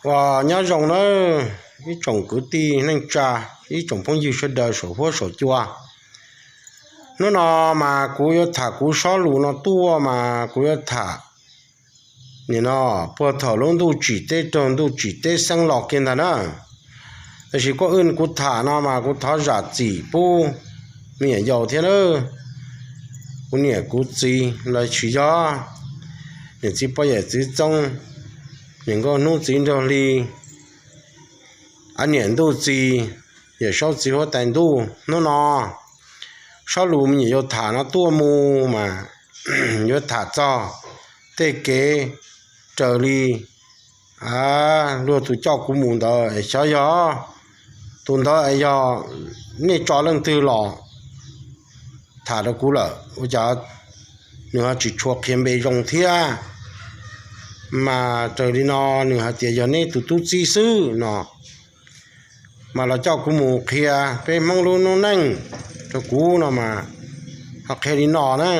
Ua nyob zoo nawb ib tsoom kwv tij neej tsa, ib tsoom phooj ywg sawv daws saum huab saum cua. Hnub no mas kuv yuav tham kuv sob lus no tuaj mas kuv yuav tham nim no puag thaum lub ntuj tsim teb raug ntuj tsim teb xeeb los kiag ntag na. Tab sis kuj wb kuv tham no mas kuv thov zam txim pub me nyuam yaus thiab na. Kuv niam kuv txiv los sis yog niam txiv poj yawm txiv txoob, niam nkauj hnub txiv nraug hli, a niam ntuj txiv, yawm saub txiv huab tais ntuj. Hnub no sob lus me nyuam yaus tham no tuaj mus mas yuav tham txog tej kev raws li luag tus coj kuv mus ntawd es xyov yog tus ntawd es yog nej tso leej twg los tham rau kuv lawm ua cas nws ho tsis tshua qhia npe zoo thiab. Mas raws li no nws hais tias yog neb tus tub txib xwb no, mas los coj kuv mus qhia peb Hmoob lub noob neej rau kuv no mas ho qhia li no na.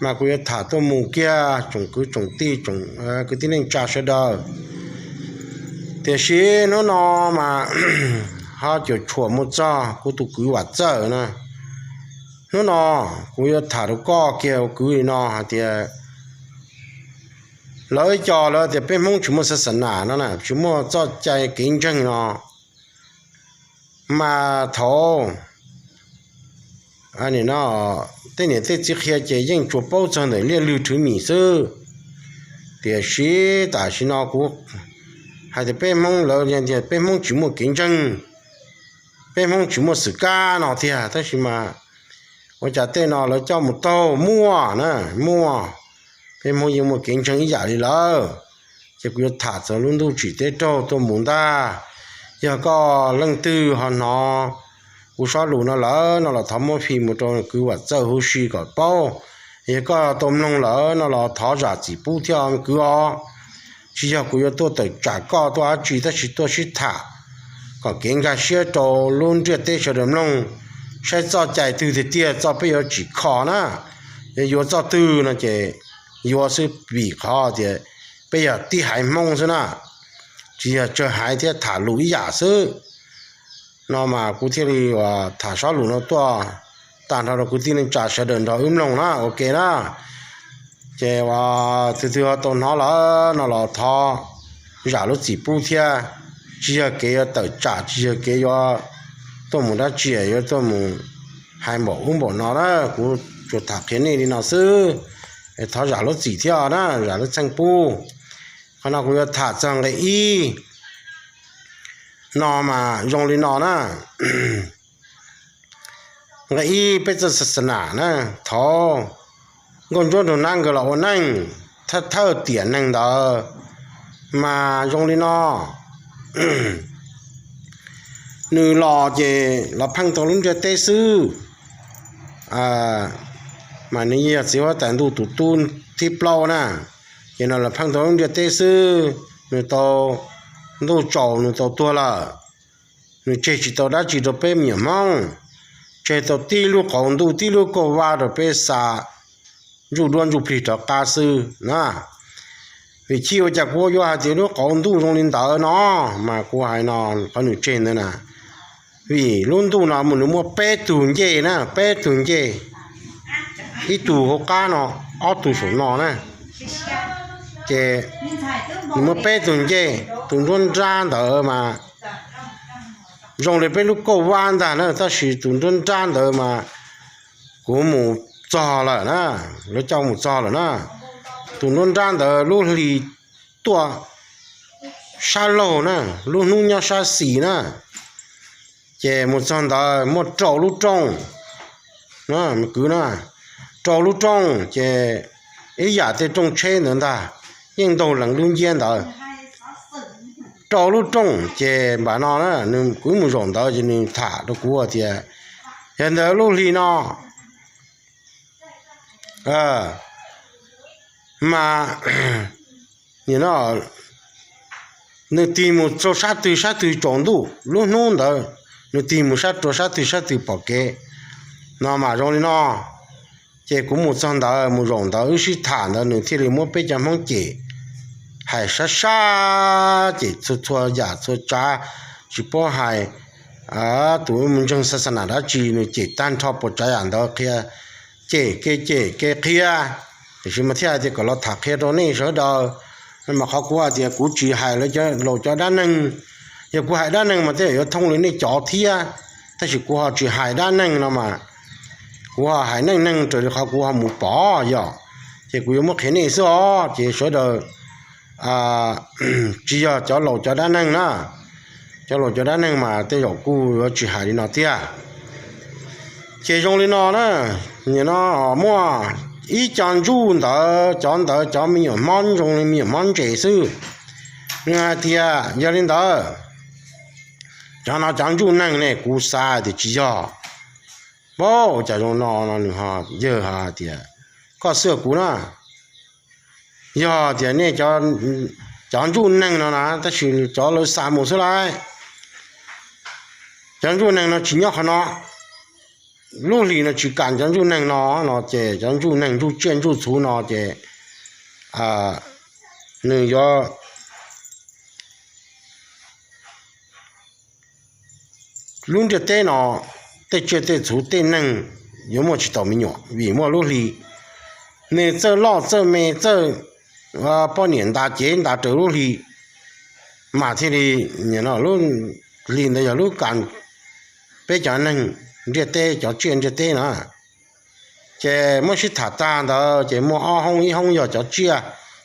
Mas kuv yuav tham tuaj mus kiag tsoom kwv tsoom tij, kwv tij neej tsa sawv daws. Tiam sis hnub no mas ho cuam tshuam mus txog kuv tus kwv Vam Txawj na. Hnub no kuv yuav tham rau koj kiag ua kwv li no hais tias lawv cov lawv tias peb Hmoob tsis muaj xav xas nas no na, tsis muaj txoj cai kev ntseeg no, mas thaum tej niam tej txiv qhia ces yeej tsuas paub txog ntawm liaj lwg rhwv mis xwb. Tiam sis tam sim no kuv hais tias peb Hmoob lawv tias peb Hmoob tsis muaj kev ntseeg, peb Hmoob tsis muaj xwm kab no tiag, tab sis mas ua cas tej no lawv coj mus taug muaj na, muaj. Peb Hmoob yeej muaj kev ntseeg ib yam li lawm. Ces kuv yuav tham txog lub ntuj tsim teb raug tuaj mus ntag. Yog koj leej twg ho hnov kuv sob lus no lawm no los thov muab fij mus rau kwv Vam Txawj huv si kom paub. Yog koj tau mloog lawm no los thov zam txim pub thiab kwv os. Tsis yog kuv yuav tuaj tawm tsam koj tuaj dab tsi tab sis tuaj sib tham kom kev nkag siab rau lub ntiaj teb sawv daws mloog, saib txoj cai twg tiag tiag txoj peb yuav tsim kho na. Yog yuav txoj twg no ces yuav xwb vim qhov tias peb yog tib haiv Hmoob xwb na, tsis yog tsawg haiv thiab tham lus ib yam xwb. No mas kuv thiaj li tham sob lus no tuaj tag nrho rau kwv tij neej tsa sawv daws nrog wb mloog na, ua ke na. Ces uas tus twg ho tau hnov lawm no los thov zam lub txim pub thiab. Tsis yog kev yuav tawm tsam, tsis yog kev yuav tuaj mus dab tsi, yuav tuaj mus hais npaum ub npaum no na, kuv tsuas tham qhia nej li no xwb. Thov zam lub txim thiab na, zam lub txim pub. Qhov no kuv yuav tham txog nqe ib no mas zoo li no na. Nqe ib, peb txoj xas nas na, thaum nkauj ntsuab nraug nab nkawd los ua neej, thawj thawj tiam neeg ntawd mas zoo li no. Nws los ces los pheej tau lub ntiaj teb xwb, mas nws yog txiv huab tais ntuj tus tub thib plaub na. Ces no los pheej tau lub ntiaj teb xwb, nws tau ntuj tsaus nws tau tuag lawm. Nws tseg tsis tau dab tsi rau peb me nyuam Hmoob, tseg tau tib lub qauv ntuj tib lub kauj vab rau peb xa ntsuj duab ntsuj plig rov qab xwb na. Vim chij ua cas kuv yuav hais tias lub qauv ntuj zoo li ntawd no, mas kuv hais no, qhov nws tseg ntawd na, vim lub ntuj no mus nws muaj peb tug ncej na, peb tug ncej, ib tug hauv qab no, ob tug saum no na. Ces nws muaj peb tug ncej, tus nruab nrab ntawd mas zoo li peb lub kauj vab ntag na, tab sis tus nruab nrab ntawd mas kuv mus txog lawm na, lawv coj mus txog lawm na. Tus nruab nrab ntawd lub hli tuaj sab laug na, lub hnub nyob sab xis na. Ces mus txog ntawd muaj rau lub rooj, kwv na, rau lub rooj ces ib yam tej rooj tsheb ntawd ntag, yeej ntaug lees lub nciab ntawd. Rau lub rooj ces npam no na, nws kuv mus zaum ntawd ces nws tham rau kuv tias yog ntawd lub hli no mas nws tig mus rau sab twg sab twg tsaus ntuj, lub hnub ntawd nws tig mus sab rau sab twg sab twg pom kev no mas zoo li no. Ces kuv mus txog ntawd, mus zaum ntawd wb sib tham ntawd nws thiaj li muab peb cov Hmoob cem hais sab sab cem txhua txhua yam txhua tsav, tsis paub hais tus mus ntseeg xa xa nas dab tsi, nws cem tag nrho puas tsav yam ntawd qhia, cem kev cem kev qhia. Tiam sis mas thiaj hais tias kom los tham qhia rau nej sawv daws, mas qhov kuv hais tias kuv tsis hais laus cov dab neeg. Yog kuv hais dab neeg mas tej zaum yuav thooj li nej cov thiab, tab sis kuv ho tsis hais dab neeg no mas, kuv ho hais neej neeg raws li qhov kuv ho mus pom yom, ces kuv yuav muab qhia nej xwb os. Ces sawv daws tsis yog cov laus cov dab neeg na, cov laus cov dab neeg mas tej zaum kuj yuav tsis hais li no tiag. Ces zoo li no na, nim no muaj ib co ntsuj ntawd, cov ntawd cov me nyuam hmob zoo li me nyuam hmob ntses xwb. Nws hais tias yog li ntawd, cov no cov ntsuj neeg ne, kuv xav tias tsis yog. Pab ua cas zoo no no nws ho yawg ho hais tias, koj xwb kuv na, yog tias nej cov ntsuj neeg no na, tab sis cov lawv xa mus xwb lauj. Cov ntsuj neeg no tsis nyob qhov no, lub hlis no tsis kam cov ntsuj neeg no no ces cov ntsuj neeg ntsuj tsiaj ntsuj txhu no ces nws yuav lub ntiaj teb no tej tsiaj tej txhu tej neeg yuav muaj tsis tau me nyuam vim muaj lub hli. Nws txawj loj txawj me txawj poj niam ntas cev ntas raws lub hli, mas thiaj li, lub hli ntawd yog lub ka peb cov neeg ntiaj teb, cov tsiaj ntiaj teb na. Ces muab sib tham tag ntawd ces muaj ob hoob, ib hoob yog cov tsiaj,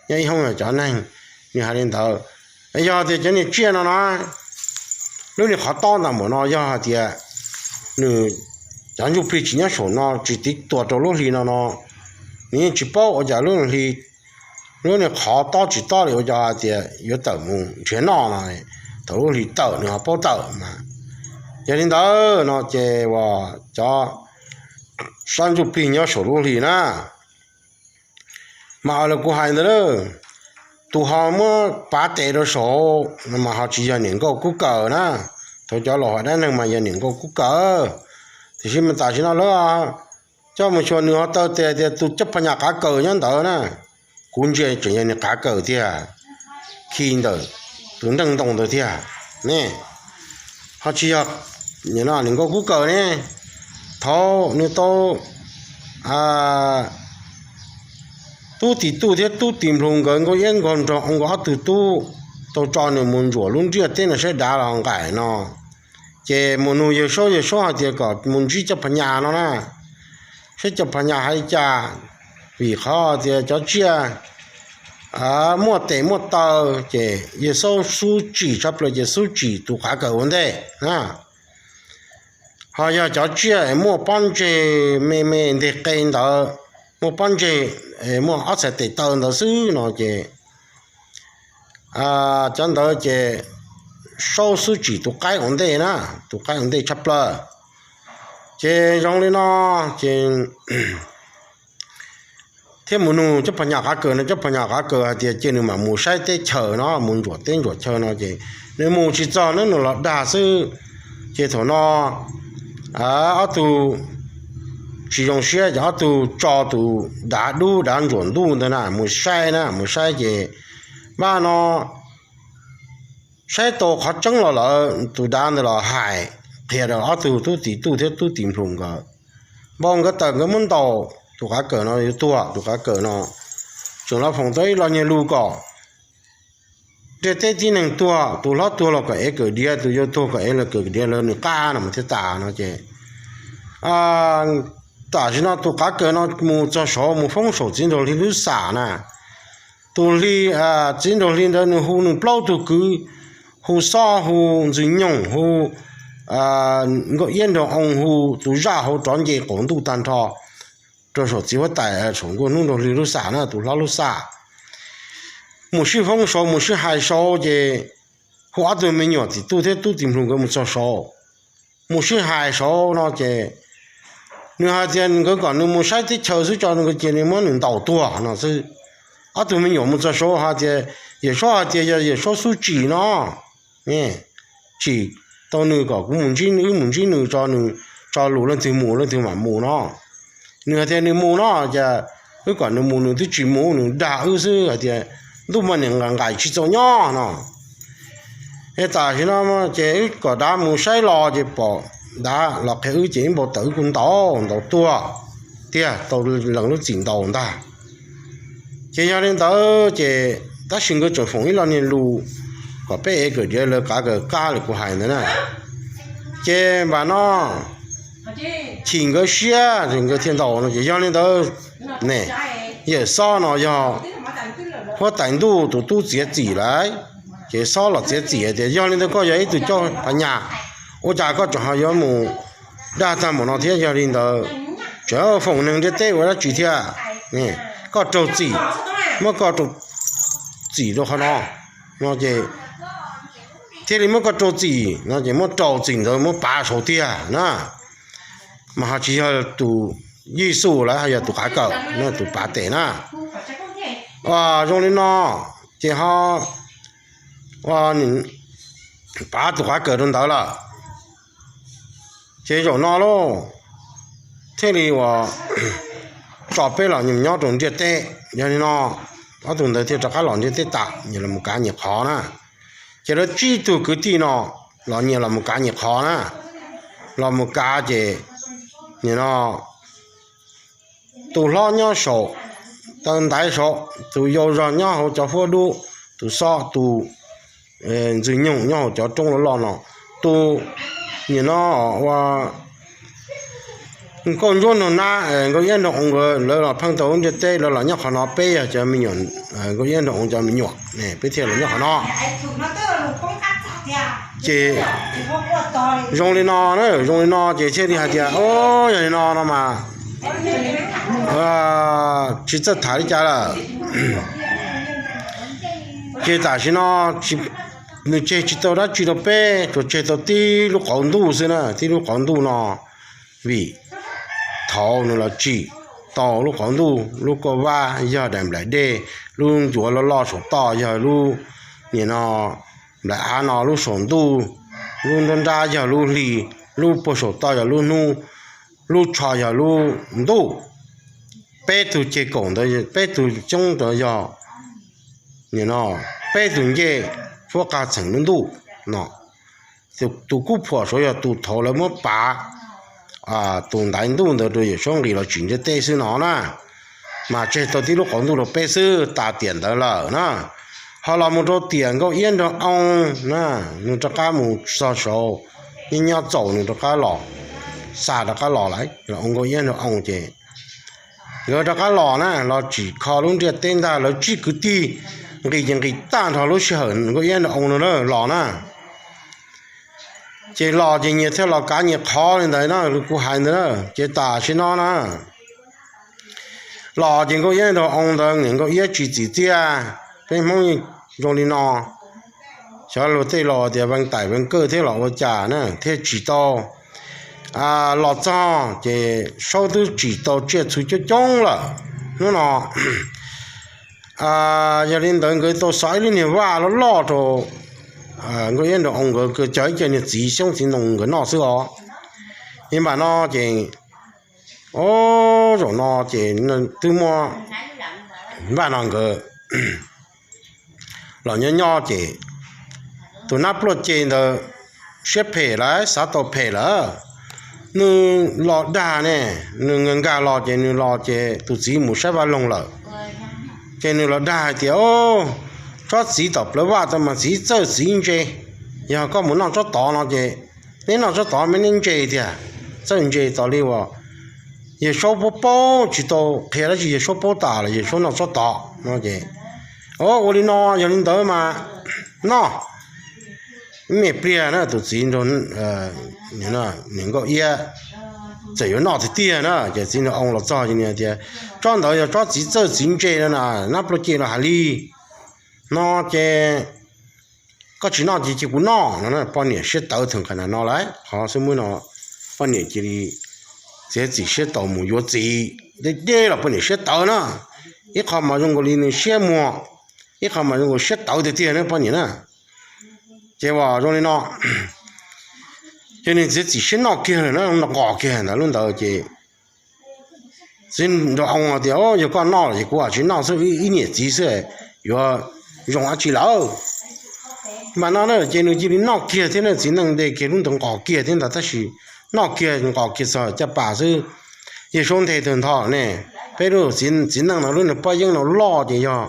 yog ib hoob yog cov neeg. Nws hais li ntawd, yog tias cov niag tsiaj no na, lub niag qhov tob ntawm no yog hais tias nws, cov ntsuj plig tsis nyob saum no tsis tiv tuas rau lub hli no no, nws yeej tsis paub ua cas lub hli, lub niag qhov tob tsis tob li ua cas hais tias yuav tawm mus nrhiav noj no, thaum lub hli tawm nws ho paub tawm mas. Yog li ntawd no ces uas cov sab ntsuj plig nyob saum lub hli na, mas ua li kuv hais ntawd, tus ho muab pav tes rau saud no mas ho tsis yog niam nkauj kub kaws na. Thaum cov laus hais dab neeg mas yog niam nkauj kub kaws, tiam sis mas tam sim no lawv coj mus xyuas nws ho taw tes tias tus coj phas nyas qav kaws nyob ntawd na. Kuv ntsia tseem yog nws qav kaws tiag, khi ntawm tus nreej ntoo ntawd tiag ne, ho tsis yog niam nkauj kub kaws ne. Thaum nws tau tub Tim Tuj thiab tub Tim Nplus nkawd, Nkauj Iab Nkauj Nraug Ua nkawd ob tug tub tau tso nws mus ntsuam lub ntiaj teb no saib dav los nqaim no, ces mus nug Yawg Saub, Yawg Saub hais tias kom mus ntsib cov phas nyas no na, saib cov phas nyas hais li cas, vim qhov tias cov tsiaj muaj tes muaj taw, ces Yawg Saub xub tsim tshaj plaws ces xub tsim tus qav kaws ua ntej na. Ho yog cov tsiaj muaj pob ntseg me me nteg qe ntawd, muaj pob ntseg, muaj ob txhais tes taw ntawd xwb no ces cov ntawd ces Saub xub tsim tus qaib ua ntej na, tus qaib ua ntej tshaj plaws. Ces zoo li no, ces thiab mus nug cov phas nyas qav kaws no, cov phas nyas qav kaws hais tias cia nws mam mus saib teb chaws no, mus ntsuam teb ntsuam chaw no ces nws mus tsis txog, nws los dag xwb. Ces thaum no ob tug tsis zoo siab ces ob tug tso tus dav dub dav ntsuam ntuj ntawd na mus saib na, mus saib ces npaj no saib tau qhov tseeb los lawm, tus dav ntawd los hais qhia rau ob tug tub Tim Tuj thiab tub Tim Nplus nkawd. Npau nkawd tawm nkawd muab ntaus, tus qav kaws no yuav tuag, tus qav kaws no tseem los foom tau ib lo nyiaj lus kom ntiaj teb tib neeg tuag, tus hlob tuag los kom ev kawm diav, tus yau tuag kom ev los kawm diav lawv nws qab no mas thiaj tas no ces tam sim no tus qav kaws no mus txog saud mus foob saum txiv nraug hli lub xam na. Tus hli, txiv nraug hli ntawd nws hu nws plaub tug kwv, hu Xob, hu Ntxwg Nyoog, hu Nkauj Iab Nraug Oo, hu tus zaj hauv rov nce qaum ntuj tag nrho rau saum txiv huab tais saum nkuaj hnub nraug hli lub xam na, tus hlob lub xam. Mus sib foob saud mus sib hais saud ces hu ob tug me nyuam Tim Tuj thiab tub Tim Nplus nkawd mus txog saud, mus sib hais saud no ces nws hais tias nkawd kom nws mus saib teb chaws xwb, tso nkawd ces nws muab nws ntaus tuag no xwb. Ob tug me nyuam mus txog saud hais tias, Yawm Saub hais tias yog Yawm Saub xub tsim no, tsim tau nws kom kuv mus ntsib, wb mus ntsib nws, tso nws, tso lus leej twg mus leej twg mam mus no. Nws hais tias nws mus no, cas wb kom nws mus nws twb tsis mus, nws dag wb xwb hais tias ntuj mas niam nqaim tsis txaus nyob no. Es tam sim no ces wb kom dav mus saib los ces pom dav los qhia wb ces wb npau taws wb kuj ntaus ntaus tuag tiag tau lees lub txim ntaus ntag. Ces yog li ntawd ces tab sis nkawd tseem foom ib lo niag lus kom peb ev kawm diav lawv qav kawm qab li kuv hais ntawd na. Ces npam no chim nkawd siab nkawd thiaj ntaus no ces yog li ntawd ne, yawm Xob no yog huab tais ntuj tus tub txiav txim lawm. Ces Xob los txiav txim tias yog li ntawd koj yog ib tug coj pas nyas, ua cas koj tseem ho yuav mus dag tag npaum no thiab? Yog li ntawd tseem foom neeg ntiaj teb ua dab tsi thiab? Koj raug txim, muab koj raug txim rau qhov no no ces thiaj li muab koj raug txim no ces muab raug txim ntawd muab pav saud tiag na. Mas ho tsis yog tus Yexus lawm, ho yog tus qav kawm, tus pav tes na. Zoo li no ces ho pav tus qav kawm rau ntawd lawm. Ces zaum no lauj, thiaj li uas tso peb los nyob rau ntiaj teb. Yog li no ob tug ntawd thiaj rov qab los ntiaj teb tas, nyias los mus kav nyias qhov na. Ces lawv tsib tug kwv tij no los nyias los mus kav nyias qhov na. Los mus kav ces nim no tus hlob nyob saum taw ntaiv saud, tus yau zog nyob hauv cov huab dub, tus xob, tus ntxwg nyoog nyob hauv cov roob loj loj no, tus nim no ua nkauj ntsuab nraug nab, nkauj iab nraug oo nkawd lawv los pheej tau lub ntiaj teb, lawv los nyob qhov no, peb yog cov me nyuam, nkauj iab nraug oo cov me nyuam, peb thiaj los nyob qhov no. Ces zoo li no na, zoo li no ces thiaj li hais tias, o, yog li no no mas tsis txawj tham li cas lawm. Ces tam sim no nws tseg tsis tau dab tsi rau peb, tsuas tseg tau tib lub qauv ntuj xwb na, tib lub qauv ntuj no. Vim thaud nws los tsim tau lub qauv ntuj, lub kauj vab yog daim nplaim dej, lub ncuav loj loj saum toj yog lub, nim no nplaim av no, lub saum ntuj, lub nruab nrab yog lub hli, lub puag saum toj yog lub hnub, lub tsho yog lub ntuj. Peb tug ceg kaum ntawd, peb tug coob ntawd yog nim no peb tug ncej fuab qag txheem lub ntuj no. Tus kub phuam saud yog tus thaud lawv muab pav tus ntaiv ntuj ntawd rau Yawm Saub nqis los tsim ntiaj teb xwb no na. Mas tseg tau tib lub qauv ntuj rau peb xwb tas tiam ntawd lawm na. Ho los mus rau tiam nkauj iab nraug oo na, nws rov qab mus txog saud, nyob nyob txaus nws rov qab los, xa rov qab los lawm, nkauj iab nraug oo ces nkawd rov qab los na, los tsim kho lub ntiaj teb ntag. Lawv tsib kwv tij nqis ces nqis tag nrho lub sij hawm nkauj iab nraug oo no los na. Ces los ces nyias thiaj los kav nyias qhov li ntawd na, kuv hais ntawd na. Ces tam sim no na, los ces nkauj iab nraug oo ntawd niam nkauj iab tsis txim txiaj. Peb Hmoob zoo li no, xyov luag tej los tias vees taim vees kawj thiab los ua cas na thiaj tsim tau. Los txog ces Saub twb tsim tau tsiaj txhu coob coob lawm hnub no. Yog li ntawd nkawd tau xov ib lub niag vaj loj loj rau nkauj iab nraug oo nkawd, nkawd cog ib co niag txiv xyoob txiv ntoo nkawd noj xwb os. Li npam no ces, o, zaum no ces twb muaj vaj no nkawd los nyob nyob ces tus nab pluaj ce ntawd siab phem lawm, xav tau phem lawm. Nws los dag ne, nws nkag nkag los ces nws los ces tus txiv mus saib vaj loog lawm. Ces nws los dag hais tias, o, tsob txiv tom plawv vaj tau mas txiv txawj txiv ntse. Yog koj mus noj tsob tod no ces neb noj tsob tod mas neb ntse tiag, txawj ntse tos li uas Yawg Saub paub paub tsis tau qhia dab tsi, Yawg Saub paub tas los Yawg Saub noj tsob tod no ces, o, ua li no yog li ntawd mas noj. Ib me pliag na tus txiv nraug, niam nkauj iab txawm yuav noj tiag tiag na ces txiv nraug oo los txog ces nws tias, tsob ntawd yog tsob txiv txawj txiv ntse no na, nab pluaj ce los hais li no ces koj tsis noj ces cia kuv noj no. Poj niam siab tawv theem qhov no lawm, qhov xub muab no poj niam cia li txiav txim siab tau mus yuav txiv. Deb deb los poj niam siab tawv na, ib qho mas zoo nkaus li nws siab muag, ib qho mas zoo nkaus siab tawv tiag tiag na poj niam na. Ces uas zoo li no, ces nws txiav txim siab noj kiag lawm na, noj qos kiag ntawd lub ntawd ces txiv nraug oo tias, yog koj noj los ces kuv tsis noj xwb, ib niam txiv xwb, yuav zoo dab tsi lawm. Mas no na ces nws cia li noj kiag thiab ne, txiv neej ntes kiag lub ntawd nqos kiag thiab ntag, tab sis noj kiag nqos kiag txog caj pas xwb. Yawg Saub nthe tag nrho ne, peb lub txiv neej no lub niag pob yeeb no loj ces yog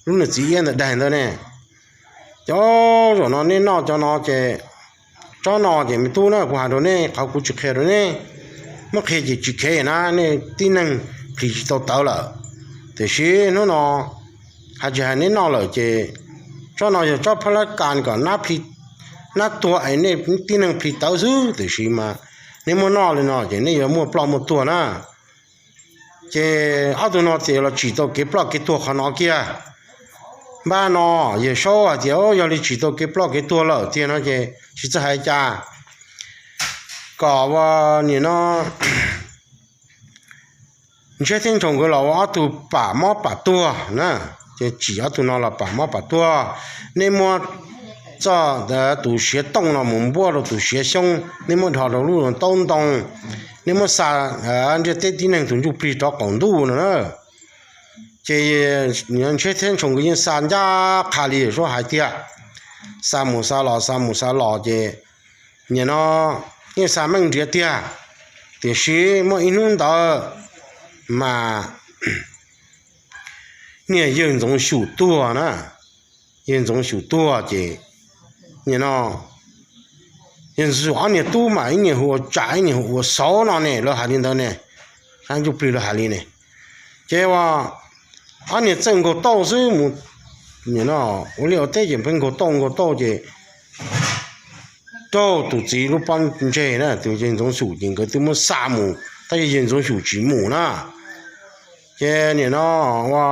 lub niag txiv iab ntawd daig ntawd ne. Ces zaum no nej noj cov no ces, tsob no ces me tub na, kuv hais rau nej, qhov kuv tsis qhia rau nej, muab qhia ces tsis khev na, nej tib neeg plhis tsis tau tawv lawm. Tiam sis hnub no hais tsis hais nej noj lawm ces tsob no yog tsob phab lab kas kom nab tuag es nej tib neeg plhis tawv xwb, tiam sis mas nej muab noj li no ces nej yuav muaj ploj muaj tuag na. Ces ob tug no ces los tsim tau kev ploj kev tuag qhov no kiag. Npaj no, Yawg Saub hais tias yog li tsim tau kev ploj kev tuag lawm tiag no ces tsis txawj hais cas, kom ua nim no Ntshiab thiab Ntshaus nkawd los ua ob tug pam mob pam tuag na, ces tsim ob tug no los pam mob pam tuag. Nej muab txoj tus siav tooj no mus npuab rau tus siav xyoob, nej muab dhos rau lub taub ntoo, nej muab xa ntiaj teb tib neeg tus ntsuj plig rov qaum ntuj no na. Ces Ntshiab thiab Ntshaus nkawd yeej xa ncaj qha li Yawg Saub hais tiag, xa mus xa los xa mus xa los ces nim no yeej xa meej nriav tiag. Tiam sis muaj ib hnub ntawd mas niag Yawg Ntxoov Xyum tuag na, Yawg Ntxoov Xyum tuag ces nim no Yawg Ntxoov Xyum ob niag tub mas ib niag hu ua Tsam ib niag hu ua Xauv no ne, lawv hais li ntawd ne, sab ntsuj plig lawv hais li ne. Ces ua ob niag txawj nkaug tauj xwb mus, nim no ua liaj ua teb ces pheej nkaug tauj nkaug tauj ces raug tus txiv lub pob ntseg na, tus Yawg Ntxoov Xyum ces nkawd twb muab xa mus tab sis Yawg Ntxoov Xyum tsis mus na. Ces nim no ua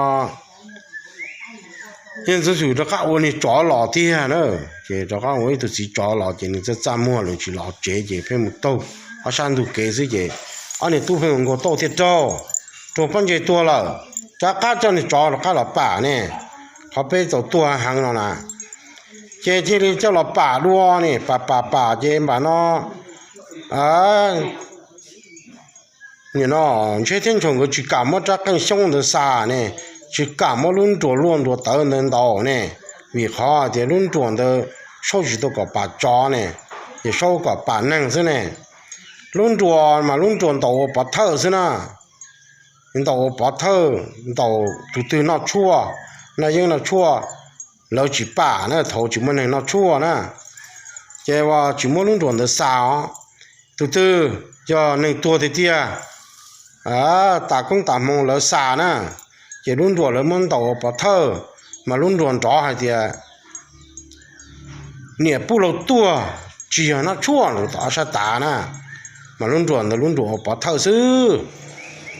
Yawg Ntxoov Xyum rov qab ua niag tsov los tiag na, ces rov qab ua ib tug txiv tsov los ces nws txaj txaj muag lawm tsis los tsev ces pheej mus taug ob sab ntug kev xwb ces ob niag tub pheej nkaug tauj thiaj raug, raug pob ntseg tuag lawm, rov qab coj niag tsov rov qab los pam ne, qhov peb tau tuag heev no na. Ces thiaj li coj los pam dua ne, pam pam pam ces npam no nim no Ntshiab thiab Ntshaus nkawd tsis kam muab rab qeej xyoob ntawd xa ne, tsis kam muab lub nruas luaj nruas tawv ntawd ntaus ne, vim qhov tias lub nruas ntawd saub tsis tau kom pam tsov ne, ces saub kom pam neeg xwb ne. Lub nruas mas lub nruas ntaus ua pov thawj xwb na, ntaus ua pov thawj, ntaus tus twg noj tshuaj, noj yeeb noj tshuaj, lawv tsis pam na, thaum tsis muaj neeg noj tshuaj na. Ces ua tsis muab lub nruas ntawd xa os. Tus twg yog neeg tuag tiag tiag, tas koob tas hmoo lawv xa na, ces lub nruas lawv muab ntaus ua pov thawj, mas lub nruas nrov hais tias niam pub laug tuag tsis yog noj tshuaj los tom sab tav na, mas lub nruas ntawd lub nruas ua pov thawj xwb.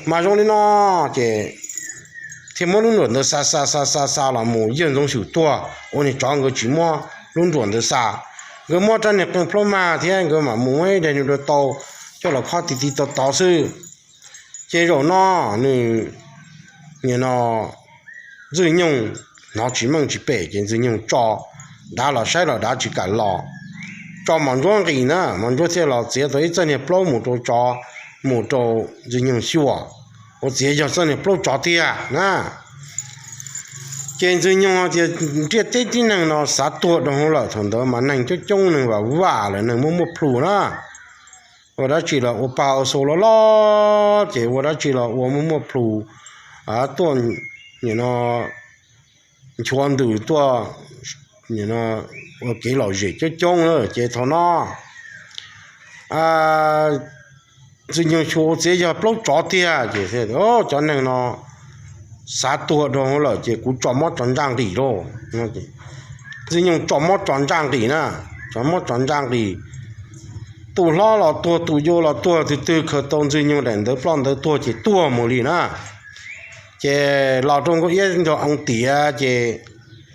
Mas zoo li no ces thiaj muab lub nruas ntawd xa xa xa xa xa los mus Yawg Ntxoov Xyum tuag ua niag tsov nkawd tsis muab lub nruas ntawd xa. Nkawd muab rab niag qeej plaub mag thiab nkawd mam mus muab ib daim nyuag dua tau coj los khob ti ti tau tod xwb. Ces zaum no nws, nim no Ntxwg Nyoog hnov tsis meej tsis pem ces Ntxwg Nyoog tso dav los saib los dav tsis kam los. Tso Mos Ntsuab nqis na, Mos Ntsuab thiaj los txiav tau ib txoj niag plaub mus rau tsov, mus rau Ntxwg Nyoog xyuas, ua txiav yog txoj niag plaub tsov tiag na. Ces Ntxwg Nyoog tias ntiaj teb tib neeg no xav tuag rau hauv lawm, thaum ntawd mas neeg coob coob neeg vam vam lawm neeg muaj muaj plhus na. Ua dab tsi los ua pag ua xu loj loj ces ua dab tsi los ua muaj muaj plhus, tuaj nim no nchuav ntws tuaj ua kev lom zem coob coob na. Ces thaum no Ntxwg Nyoog xyuas ua txiav yog plaub tsov tiag ces cov neeg no xav tuag rau hauv lawm ces kuv tso mob tso ntsaj nqis lauj. Ntxwg Nyoog tso mob tso ntsaj nqis na, tso mob tso ntsaj nqis. Tus hlob los tuag, tus yau los tuag, tus twg khaws tau Ntxwg Nyoog daim ntawv ploj ntawv tuag ces tuag mus li na. Ces los rau Nkauj Iab nrog Oos Tiav ces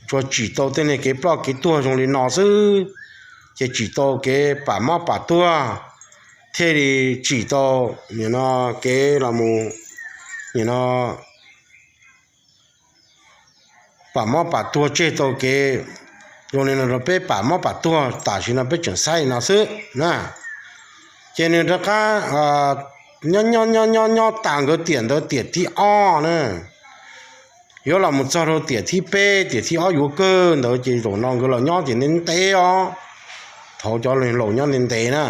tsuas tsim tau tej niag kev ploj kev tuag zoo li no xwb, ces tsim tau kev pam mob pam tuag, thiaj li tsim tau nim no kev los mus nim no pam mob pam tuag tseg tau kev zoo li no rau peb pam mob pam tuag tam sim no peb tseem saib no xwb na. Ces nws rov qab nyob nyob nyob nyob nyob tas nkawd tiam ntawd tiam thib ob na, yuav los mus txog rau tiam thib peb tiam thib ob yuav kawg ntawd ces zaum no nkawd los nyob ces ntev ntev os. Thaum cov laus nyob ntev ntev na,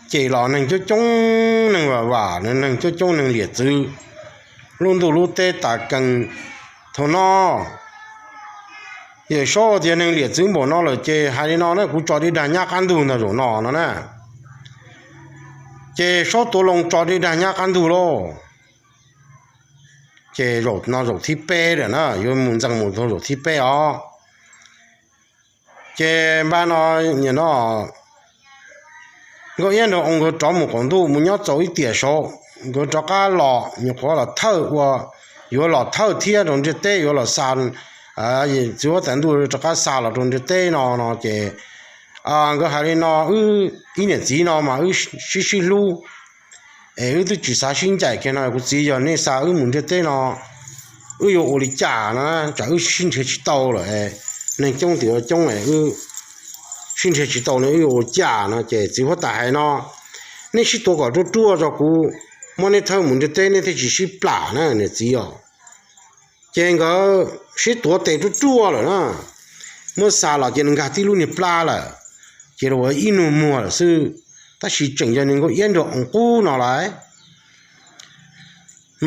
ces los neeg coob coob, neeg vam vam, neeg coob coob, neeg liam txwv, lub ntuj lub teb tas kees. Thaum no Yawm Saub tias neeg liam txwv npaum no lawm ces hais li no na, kuv tso dej dag nyab qab ntug ntag zaum no no na. Ces Saub tuav loo tso dej dag nyab qab ntug lauj. Ces zaum no zaum thib peb lawm na, yuav mus ntxees mus txog zaum thib peb os. Ces npaj no, nim no Nkauj Iab nrog oo nkawd rov mus qaum ntuj mus nyob txaus ib tiam saud, nkawd rov qab los nyuam qhuav los thawj ua, yuav los thawj thiab rau ntiaj teb yuav los xa, txiv huab tais ntuj rov qab xa los rau ntiaj teb no no ces nkawd hais li no, wb ib niam txiv no mas wb sib sib hlub es wb twb tsis xav sib ncaim kiag no, kuv txiv, yog nej xa wb mus ntiaj teb no wb yuav ua li cas no, tsam wb sib nrhiav tsis tau lawm, neeg coob tim ua coob, wb sib nrhiav tsis tau no wb yuav ua cas no. Ces txiv huab tais hais no, nej sib tuav kom ruaj ruaj tso, kuv muab nej thawj mus ntiaj teb nej thiaj tsis sib plam na niam txiv os. Ces nkawd sib tuav tes ruaj ruaj lawm na, muab xa los ces nws nkag tib lub niag plab lawm, ces los ua ib nus muag lawm xwb. Tab sis tseem yog nws Nkauj Iab nrog oo qub no lawm,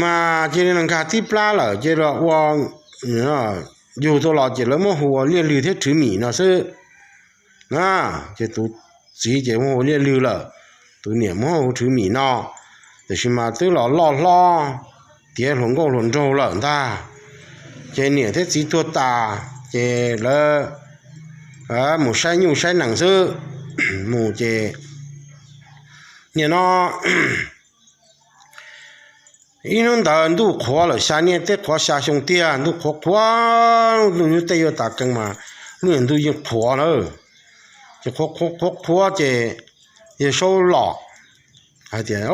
mas cia li los nkag tib plab lawm ces los ua, yug tau los ces lawv muab hu ua Liaj Lwg thiab Rhwv Mim no xwb. Na, ces tus txiv ces muab hu ua Liaj Lwg lawm, tus niam muab hu Rhwv Mim no. Tiam sis mas twb los loj hlob, tiav hluas nkauj hluas nraug lawm ntag. Ces niam thiab txiv tuag tas, ces lawv mus saib nyuj saib nees xwb. Mus ces nim no ib hnub ntawd ntuj qhuav lawm, xya niaj teb qhuav xya xyoo tiag, ntuj qhuav qhuav, ntuj tej yuav tas kees mas lub niag ntuj yeej qhuav na. Ces qhuav qhuav qhuav ces Yawg Saub los hais tias,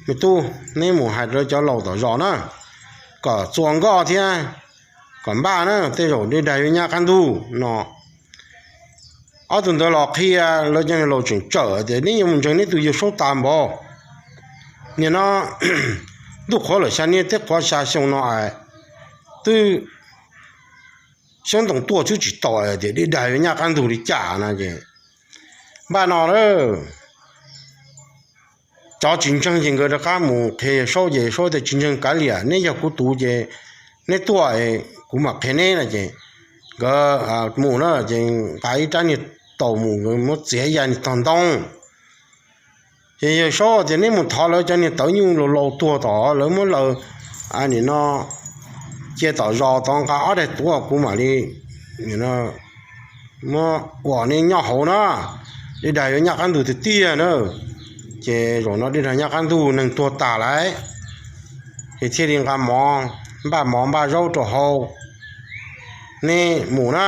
me tub, neb mus hais rau cov laus tom zos na, kom txua nkoj thiab kom npaj na, tej zaum dej dag yuav nyab qab ntug no. Ob tug ntawd los qhia, lawv cov niag laus tseem tsawm tias, neb yuav mus ntseeg neb tus Yawg Saub tas npaum. Nim no ntuj qhuav lawm, xya niaj teb qhuav xya xyoo no es twb xyoob ntoo tuaj xwb tsis tau tias dej dag yuav nyab qab ntug li cas no ces npaj no lawm. Cov tsis ntseeg ces nkawd rov qab mus qhia Yawg Saub ces Yawg Saub tias, tsis ntseeg kav liam, neb yog kuv tus ces neb tuaj kuv mam qhia neb no ces nkawd mus na ces nqa ib rab niag taus mus, nkawd muab txiav ib yam niag tog ntoo. Ces Yawg Saub tias, neb mus thov lawv cov niag tawv nyuj laus laus tuag tom lawv muab lawv nim no cia tom zos tod, nqa ob daig tuav kuv mam li muab ua neb nyob hauv na, dej dag yuav nyab qab ntug tiag tiag na. Ces zaum no dej dag nyab qab ntug, neeg tuag tas lawm, ces thiaj li nqa mov, npaj mov npaj zaub rau hauv, neb mus na.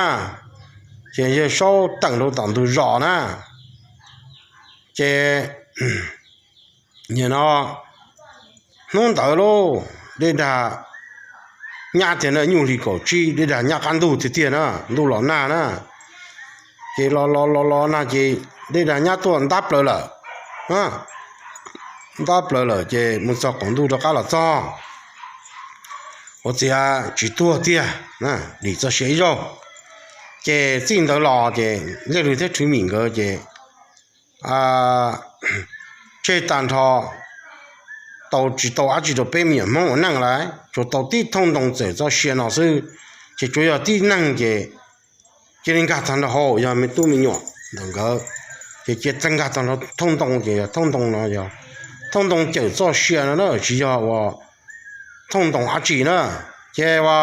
Ces Yawg Saub teem rau tom ntug zos na. Ces nim no hnub ntawd lauj, dej dag nyab tiag na, nyuj hli kaum tsib, dej dag nyab qab ntug tiag tiag na, ntuj los nag na. Ces los los los los nag ces dej dag nyab tuaj ntab plaws lawm. Ntab plaws lawm ces mus txog qaum ntuj rov qab los txog, ua ciav tsis tuag tiag, dim txoj sia ib zaug. Ces txij ntawd los ces Liaj Lwg thiab Rhwv Mim nkawd ces tseg tag nrho, tau tsis tau dab tsi rau peb me nyuam Hmoob ua neej lawm, tsuas tau tib thooj ntoo txawm txoj sia no xwb. Ces tsuas yog tib neeg ces cia li nkag tag nrho hauv, yog me tub me nyuam ntawm nkawd ces cia li nkag tag nrho thooj ntoo, ces yog thooj ntoo no yog thooj ntoo cawm txoj sia no na, tsis yog ua thooj ntoo dab tsi na. Ces ua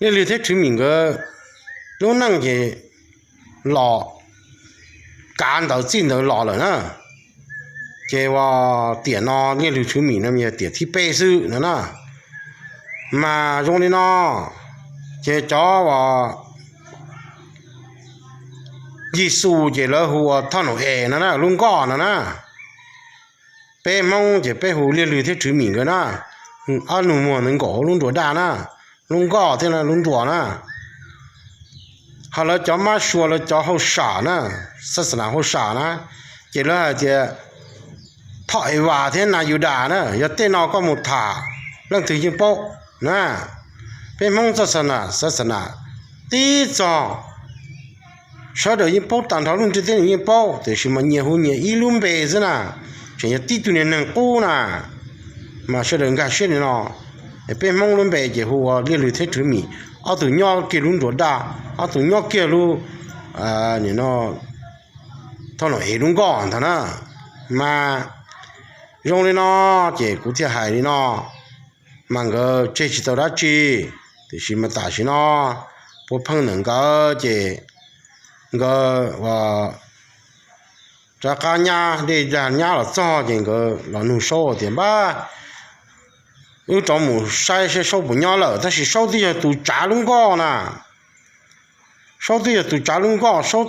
Liaj Lwg thiab Rhwv Mim nkawd lub neej ces los kav ntawd txij ntawd los lawm na. Ces ua tiam no Liaj Lwg Rhwv Mim no yog tiam thib peb xwb no na. Mas zoo li no, ces cov ua Yexus ces lawv hu ua Thoj Nau Es no na, lub nkoj no na. Peb Hmoob ces peb hu Liaj Lwg thiab Rhwv Mim nkawd na, ob nus muag ntawd nkaum hauv lub nruas daj na, lub nkoj thiab lub nruas na. Ho lawv cov mab sua, lawv cov hauj sam na, xab xa nas hauj sam na, ces lawv hais tias thoj Evas thiab Nas Yudas na, yog tej no koj mus tham leej twg yeej paub na. Peb Hmoob txoj xa nas, xa xa nas tib txog sawv daws yeej paub tag nrho, lub ntiaj teb yeej paub, tiam sis mas nyias hu nyias ib lub npe xwb na, tseem yog tib tug niag neeg qub na, mas sawv daws nkag siab li no. Peb Hmoob lub npe ces hu ua Liaj Lwg thiab Rhwv Mim, ob tug nyob kiag lub nruas daj, ob tug nyob kiag lub thoj nom ev lub nkoj ntag na. Mas zoo li no ces kuv thiaj hais li no, mas nkawd tseg tsis tau dab tsi, tiam sis mas tam sim no puav pheej ntawm nkawd ces nkawd rov qab nyab, dej dag nyab los txog ces nkawd los nug Saub tias, npab, wb rov mus saib saib Saub puas nyob lawm, tab sis Saub twb yog tus tsav lub nkoj na. Saub twb yog tus tsav lub nkoj, Saub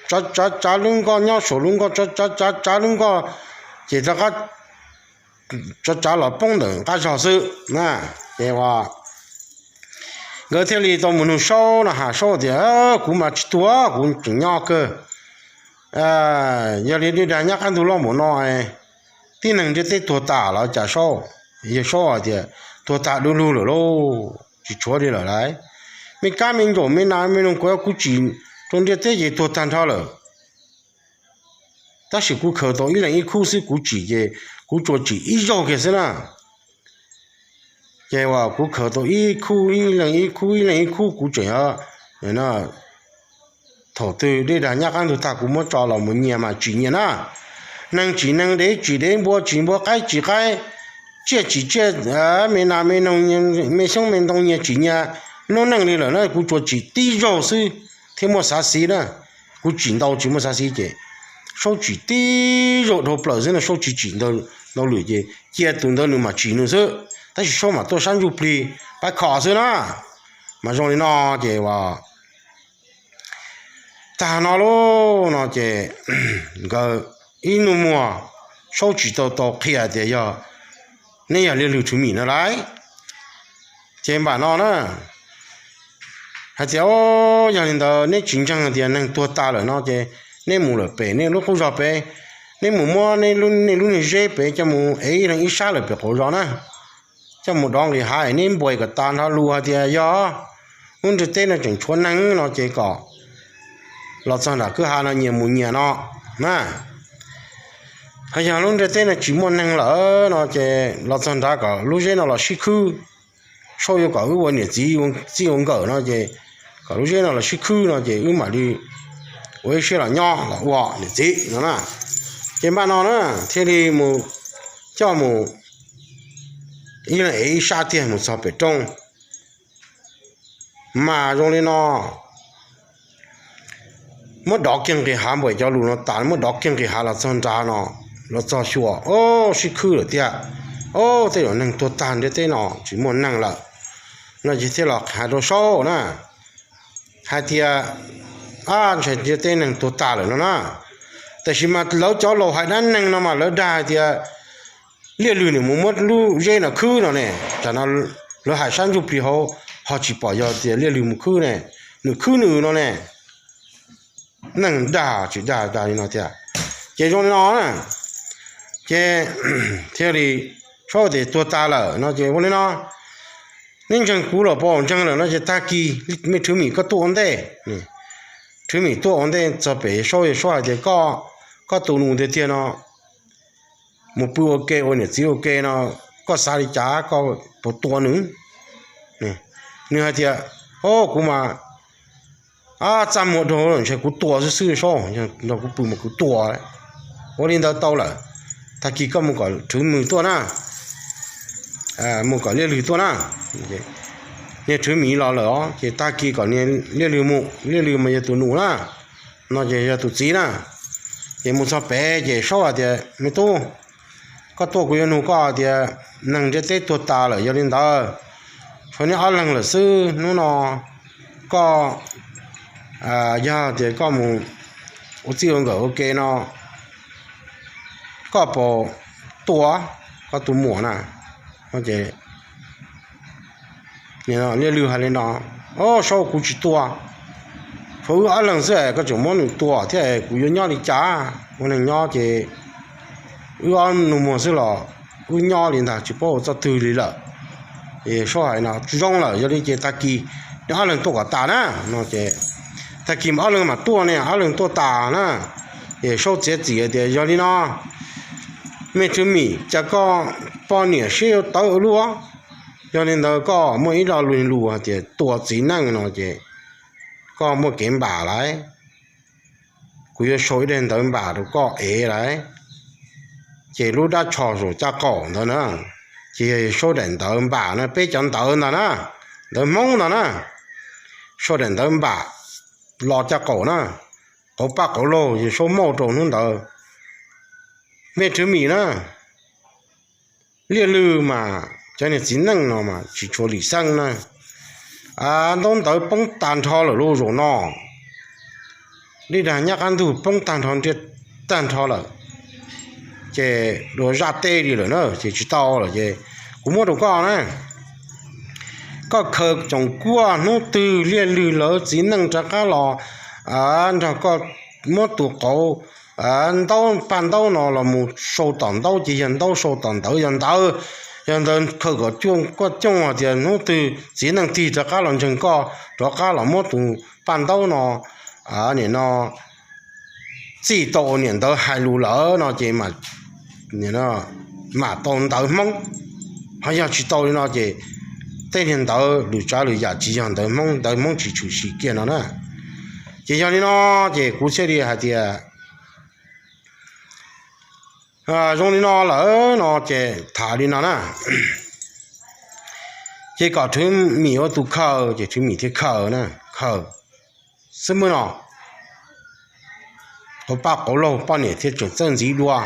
tsav tsav tsav lub nkoj nyob saum lub nkoj, tsav tsav tsav tsav lub nkoj, ces rov qab tsav tsav los poob ntawm qab zog xwb na. Ces nkawd thiaj li tau mus nug Saub no, has Saub tias, kuv mas tsis tuag, kuv tseem nyob kawg. Yog li dej dag nyab qab ntug loj npaum no, tib neeg ntiaj teb tuag tas los cas Saub? Yawg Saub hais tias, tuag tas du lug lawm lauj, tsis tshuav li lawm lauj. Me kab me ntsaum me nas me noog kuv, kuv tsim rau ntiaj teb ces tuag tag nrho lawm. Tab sis kuv khaws tau ib leeg ib khub xwb, kuv tsim ces kuv tsuas tsim ib zaug kiag xwb na. Ces uas kuv khaws tau ib khub, ib leeg ib khub, ib leeg ib khub, kuv tseem thaum twg dej dag nyab qab ntug tag kuv muab tso los mus nyias mas tsim nyias na. Neeg tsim neeg, dev tsim dev, npua tsim npua, qaib tsim qaib, tsiaj tsim tsiaj, me nas me noog, me xyoob me ntoo nyias tsim nyias. Lub neej li lawm na kuv tsuas tsim tib zaug xwb thiaj muaj xav xiv na. Kuv tsim ntau tsis muaj xav xiv ces Saub tsim tib zaug dhau plaws xwb no, Saub tsis tsim ntau lwm ces cia tus ntawd nws mam tsim nws xwb, tab sis Saub mam tuaj sab ntsuj plig pab kho xwb na. Mas zoo li no ces uas tag no lauj no ces nkawd ib nus muag Saub tsis tau tau qhia tias yog neb yog Liaj Lwg Rhwv Mim no lauj. Ces npam no na, hais tias, o, yog li ntawd neb tsis ntseeg tias neeg tuag tas lawm no ces neb mus lawm pem nej lub qub zog pem, neb mus muab nej lub niag zeb pem coj mus ev ib leeg ib sab lawm pem qaum zos na, coj mus dov nqis hav, neb npuais kom tas nrho lus hais tias yog lub ntiaj teb no tseem tshuav neeg no ces kom los txog nram kwj ha no nyias mus nyias no na. Ho yog lub ntiaj teb no tsis muaj neeg lawm no ces los txog nrad kom lub zeb no los sib khwb. Saub yuav kom wb ua niam txiv txij ua nkawm no ces kom lub zeb no los sib khwb no ces wb mam li ua ib siab los nyob los ua niam txiv no na. Ces npaj no na, thiaj li mus coj mus ib leeg ev ib sab tiag mus txog pem roob. Mas zoo li no, muab dov kiag nqis hav, npuais cov lus no tas muab dov kiag nqis hav los txog nrad no, los txog xyuas, o, sib khwb lawm tiag. O, tej zaum neeg tuag tag ntiaj teb no tsis muaj neeg lawm no ces thiaj los hais rau Saub na, hais tias, a, ntshe ntiaj teb neeg tuag tag lawm no na. Tiam sis mas lawv cov laus hais dab neeg no mas lawv dag hais tias Liaj Lwg nws mus muab lub zeb no khwb no ne. Tam no lawv hais sab ntsuj plig hauv ho tsis pom yog tias Liaj Lwg mus khwb ne, nws khwb nws no ne. Neeg dag tsis dag dag li no tiag. Ces zoo li no na, ces thiaj li Saub tias tuag tas lawm no ces ua li no, neb ntseeg kuv los puas ntseeg lawm no ces tag kis me Rhwv Mim koj tuaj ua ntej. Rhwv Mim tuaj ua ntej txog pem Saub, Saub hais tias, koj tus nus tiag tiag no mus pw ua ke ua niam txiv ua ke no, koj xav li cas, koj puas tua nws? Nws hais tias, o, kuv mas txaj muag dhau, ntshe kuv tua xwb xwb Saub, nrog kuv pw mas kuv tua. Ua li ntawd tau lawm, tag kis koj mus kom Rhwv Mim tuaj na, mus kom Liaj Lwg tuaj na. Niag Rhwv Mim los lawm os, ces tag kis kom niag Liaj Lwg mus, Liaj Lwg mas yog tus nus na, no ces yog tus txiv na. Ces mus txog pem ces Saub hais tias, me tub, koj tuaj kuv yuav nug koj tias, neeg ntiaj teb tuag tas lawm, yog li ntawd tshuav neb ob leeg lawm xwb, hnub no koj, yog tias koj mus ua txij ua nkawm ua ke no, koj puas tua koj tus muam na? Liaj Lwg hais li no, o, Saub, kuv tsis tua, tshuav wb ob leeg xwb, koj tseem muab nws tua thiab kuv yuav nyob li cas? Ua neeg nyob ces wb ob nus muag xwb los wb nyob li ntag tsis paub ua txoj twg li lawm. Saub hais no zoo lawm, yog li ces tag kis neb ob leeg tuaj kom tas na no ces tag kis mas ob leeg mam tuaj ne, ob leeg tuaj tas na. Es Saub txiav txim tias yog li no, me Tswv Mim, cas koj poj niam siab yuav tawv ua luaj, yog li ntawd koj muaj ib lo lus lus hais tias tua txiv neej no ces koj muaj kev npam lawm, kuv yuav sau ib daim ntawv npam rau koj ev lawm. Ces lub dab tsho saum caj qaum ntawd na, ces yog Saub daim ntawv npam na, peb cov ntawv ntag na, ntawv Hmoob ntag na, Saub daim ntawv npam los caj qaum na, qauv paj qauv laug yog Saub muab rau hnub ntawd. Me Tswv Mim na, liaj lw mas cov niag txiv neej no mas tsis tshua lim xeeb na. Ntaub ntawv poob tag nrho lawm lauj zaum no, dej dag nyab qab ntug poob tag nrho ntiaj tag nrho lawm, ces dua zaj teb li lawm na, ces tsis tau lawm ces kuv muab rau koj na. Koj khaws tsoom kuaj hnub twg liaj lw lawv txiv neej rov qab los nrog koj muab tus qauv ntaub paj ntaub no los mus sau tom ntaub ces yog ntaub, sau tom ntawv yog ntawv, yog ntawv khaws kom kuaj coob tias hnub twg txiv neej tig rov qab los ntseeg koj, rov qab los muab tus paj ntaub no, nim no txij tau ua niam ntawv hais lus lawm no ces mam tau ntawv Hmoob, ho yog tsis tau li no ces tej niag ntawv lwm tsav lwm yam tsis yog ntawv Hmoob, ntawv Hmoob tsis tshwm sim kiag no na. Ces yog li no ces kuv thiaj li hais tias zoo li no lawm no ces tham li no na. Ces kom Rhwv Mim ua tus khaws ces Rhwv Mim thiaj khaws na, khaws xwb muaj no. Qauv paj qauv laug poj niam thiaj tseem txawj ntxiv dua.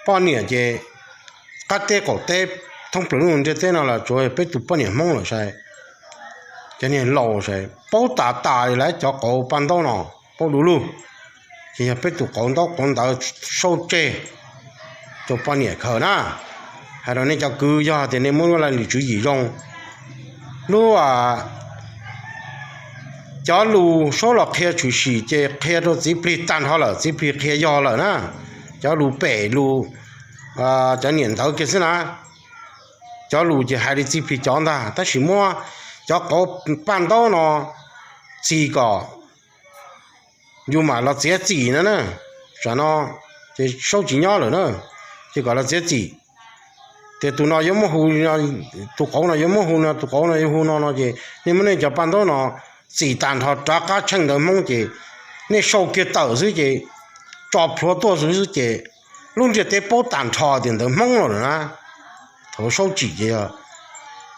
Poj niam ces qab teb qaum teb thoob plaws lub ntiaj teb no los tsuas peb tus poj niam Hmoob lawm sai, cov niag laus sai paub tas tas li lawm cov qauv paj ntaub no, paub du lug. Ces yog peb tus qauv ntaub qauv ntawv sau tseg rau poj niam khaws na. Hais rau nej cov kwv, yog tias nej muab lub laj lim tswv yim zoo, lub cov lus Saub los qhia tshwm sim ces qhia rau txiv plig tag nrho lawm, txiv plig qhia yog lawm na. Cov lus pem lus cov niam ntawv kiag xwb na, cov lus ces hais li txiv plig cov ntag, tab sis muab cov qauv paj ntaub no txi kom yus mam los txiav txim no na. Tam no ces Saub tsis nyob lawm na, ces kom los txiav txim tias tus no yuav muab hu, tus qauv no yuav muab hu no, tus qauv no yuav hu no no ces nej muab nej cov paj ntaub no txim tag nrho rov qab tsheej ntawv Hmoob ces nej sau kiag tawm xwb ces tso plhuav tuaj xwb ces lub ntiaj teb paub tag nrho tias ntawv Hmoob los lawm na. Thaum Saub tsim ces yog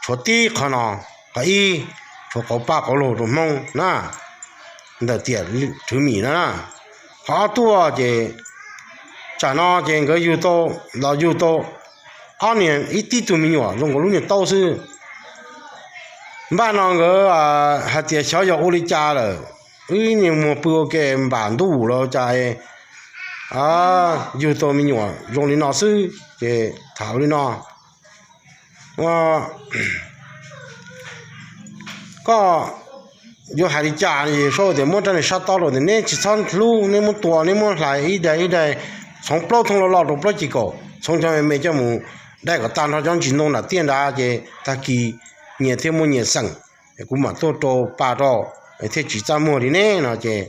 tshuav tib qhov no, qhov ib, tshuav qauv paj qauv laug rau Hmoob na, ntawm tiam Rhwv Mim na. Qhov ob tuaj ces tsam no ces nkawd yug tau, los yug tau ob niag ib tib tug me nyuam zoo nkaus lub niag taub xwb. Npaj no nkawd hais tias xyov yog ua li cas lawm, ib niag muag pw ua ke npam ntuj los cas yug tau me nyuam zoo li no xwb ces tham li no. Koj yuav hais li cas? Saub tias muab rab niag sab tob rau tias neb tsis txhob hlub, neb muab tua, neb muab hlais ib daim ib daim, txhoov plaub thooj loj loj rau plaub ceg kaum, txhoov cov me me coj mus dai kom tag nrho cov ntsis ntoo nram tiaj nrad ces tag kis nyias thiaj muaj nyias xeem, kuv mam tuaj rau pa rau, thiaj tsis txaj muag li ne no ces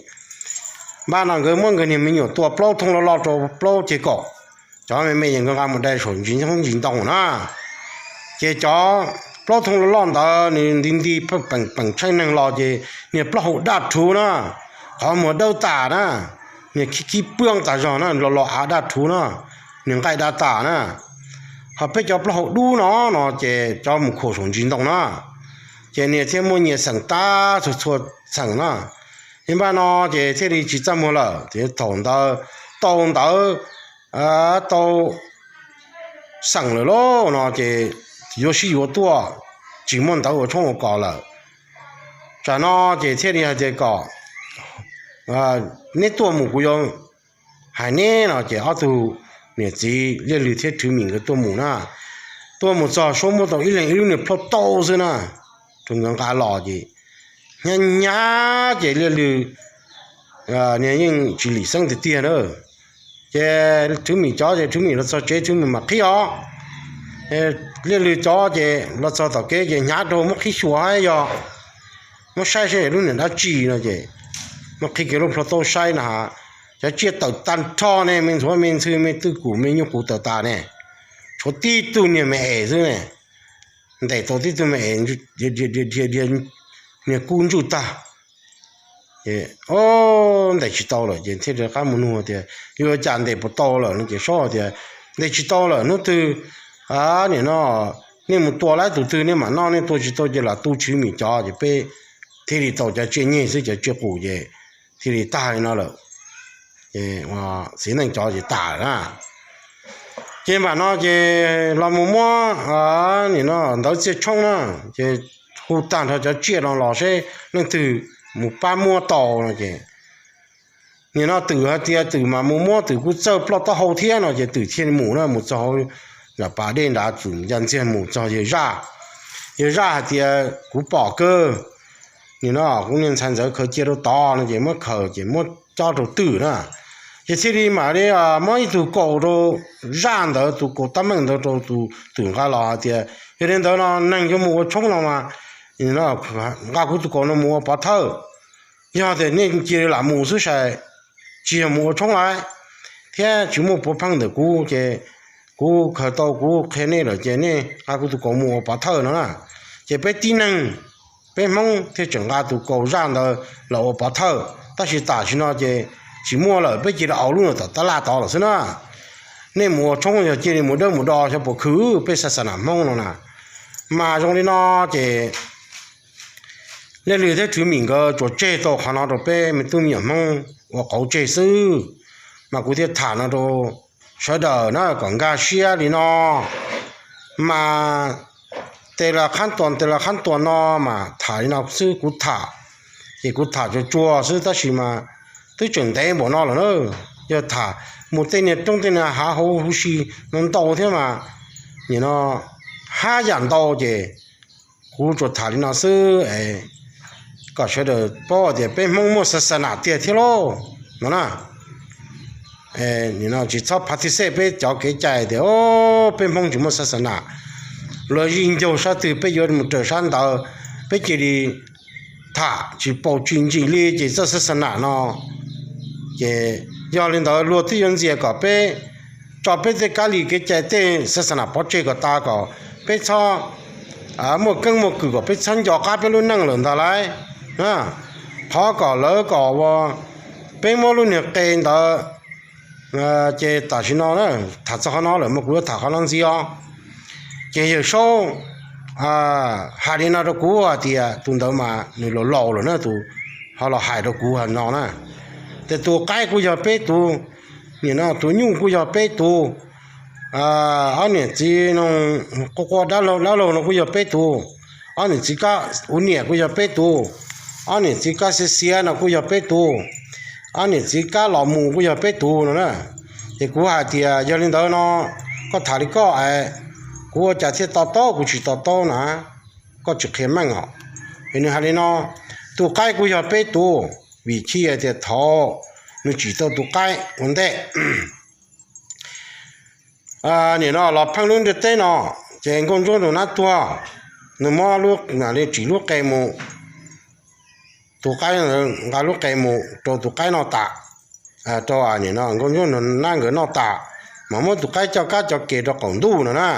npaj no nkawd muab nkawd niag me nyuam tua plaub thooj loj loj rau plaub ceg kaum, cov me me ces nkawd nqa mus dai saum ntsis ntoo na. Ces cov plaub thooj loj loj ntawd nws nti nti peem peem tsheej neeg los ces niag plaub hau daj rhuv na, qhov muag dawb tas na, niag khib khib pwaj tas zog na, los los av daj rhuv na, niag nqaij daj tas na. Ho peb cov plaub hau dub no no ces cov mus khuam saum ntsis ntoo na, ces niag thiaj muaj nyias xeem tag txhua txhua xeem na. Ces npaj no ces thiaj li tsis txaj muag lawm, ces thaum ntawd tau ntawv tau xeem lawm lauj no ces yuav sib yuav tuaj, tsis muaj ntawv ua tshoob ua kos lawm. Tsam no ces thiaj li hais tias kom neb tuaj mus kuv yuav hais neb no ces ob tug niam txiv Liaj Lwg thiab Rhwv Mim nkawd tuaj mus na. Tuaj mus txog suab muab tau ib leeg ib lub niag plhaub tauj xwb na, rau nkawd nqa los ces hnyav hnyav ces Liaj Lwg niag yeej tsis lim xeeb tiag tiag na. Ces Rhwv Mim cov ces Rhwv Mim los txog tsev Rhwv Mim mam qhib os. Liaj Lwg cov ces los txog tom kev ces hnyav rau muab qhib xyuas yog muab saib saib lub niag dab tsi no ces muab qhib kiag lub plho tauj saib na, cov tsiaj tawm tag nrho ne, me ntxhuav me ntxhw me twj kum me nyuj qus tawm tas ne, tshuav tib tug niag me es xwb ne, ntes tau tib tug me es, niag kub ntsuj tag. Ces ntes tsis tau lawm ces thiaj rov qab mus nug tias yuav ua cas ntes puas tau lawm no ces Saub tias ntes tsis tau lawm, hnub twg nim no nej mus tua laib tus twg nej mam noj, nej tua tsis tau ces lam tu Rhwv Mim cov ces peb thiaj li tau cov tsiaj nyeg xwb, cov tsiaj qus ces thiaj li tag li no lawm. Txiv neej cov ces tas lawm na. Ces npam no ces los mus muab nim no ntawv txiaj tshoob na, ces hu tag nrho cov tsiaj no los seb leej twg mus pab muab tau no ces nim no twm hais tias twm mas mus muab, twm kuj txawj ploj taub hau thiab no ces twm thiaj mus na, mus txog hauv nram pas dej nrad, twm ya ntxiag mus txog yawg zaj. Yawg zaj hais tias kuv pom kawg, nim no kuv niag ntxhais ntxawm khaws cia rau tod no ces muab khaws ces muab cob rau twm na. Ces thiaj li mam li muab ib tug kaus rau zaj ntawd, tus kaus tab meeg ntawd rau tus twm nqa los hais tias yog li ntawd no neeg yuav mus ua tshoob no mas nqa kuv tus kaus no mus ua pov thawj. Yog tias nej cia li lam mus xwb sai, tsis yog mus ua tshoob lawm thiab tsis muaj puav pheej ntawm kuv ces kuv khaws tau kuv qhia nej lawm ces nej nqa kuv tus kaus mus ua pov thawj no na. Ces peb tib neeg, peb Hmoob thiaj tseem nqa tus kaus zaj ntawd los ua pov thawj, tab sis tam sim no ces tsis muaj lawm, peb cia li aus lub no tom tab laj tod lawm xwb na. Nej mus ua tshoob yog cia li mus dawb mus do xyov puas khwv peb xa xa nam Hmoob no na. Mas zoo li no ces Liaj Lwg thiab Rhwv Mim nkawd tsuas tseg tau qhov no rau peb me tub me nyuam Hmoob ua qauv tseg xwb. Mas kuv thiaj tham no rau sawv daws na kom nkag siab li no. Mas tej las qhab tuas tej las qhab tuas no mas tham li no xwb kuv tham, ces kuv tham tsuag tsuag xwb tab sis mas twb tseem ntev npaum no lawm na. Yog tham mus tej niag roob tej niag hav hauv huv si no ntau thiab mas nim no hab yam ntau ces kuv tsuas tham li no xwb es kom sawv daws paub tias peb Hmoob muaj xa xa nam tiag thiab lauj no na. Nim no tsis txhob phav thij xej peb cov kev cai tias peb Hmoob tsis muaj xa xa nam, luag zij ncaug sab twg peb yuav mus raws sab ntawd, peb cia li tham tsis paus tsis ntsim li ces txoj xa xa nam no ces yog li ntawd luag twb yuav ntxias kom peb tso peb tej kab li kev cai tej xa xa nam pov tseg kom tas kom peb txhob muaj keeb muaj kwm kom peb txhob nco qab peb lub neej lawm ntag lauj. Qhov kom lawv kom ua peb muab lub niag qe ntawd ces tam sim no tham txog qhov no lawm mas kuv yuav tham qhov no ntxiv os. Ces yawg Saub hais li no rau kuv hais tias tus ntawd mas nws laus laus lawm na, tus ho los hais rau kuv hais no na, tias tus qaib kuj yog peb tus, nim no tus nyuj kuj yog peb tus, ob niam txiv no quaj quaj dab laug dab laug no kuj yog peb tus, ob niam txiv kab ua niam kuj yog peb tus, ob niam txiv kab xiav xiav no kuj yog peb tus, ob niam txiv kab los mus kuj yog peb tus no na. Ces kuv hais tias yog li ntawd no koj tham li koj es kuv ua cas thiaj to taub, kuv tsis to taub na, koj tsis qhia meej os. Es nws hais li no, tus qaib kuj yog peb tus, vim chiv hais tias thaum nws tsim tau tus qaib ua ntej, nim no los pheej lub ntiaj teb no, ces Nkauj Ntsuab Nraug Nab tuag, nws muab li tsim lub qe mus, tus qaib nqa lub qe mus rau tus qaib noj tas, rau nim no Nkauj Ntsuab Nraug Nab nkawd noj tas, mas muab tus qaib coj kab coj kev rau qaum ntuj no na.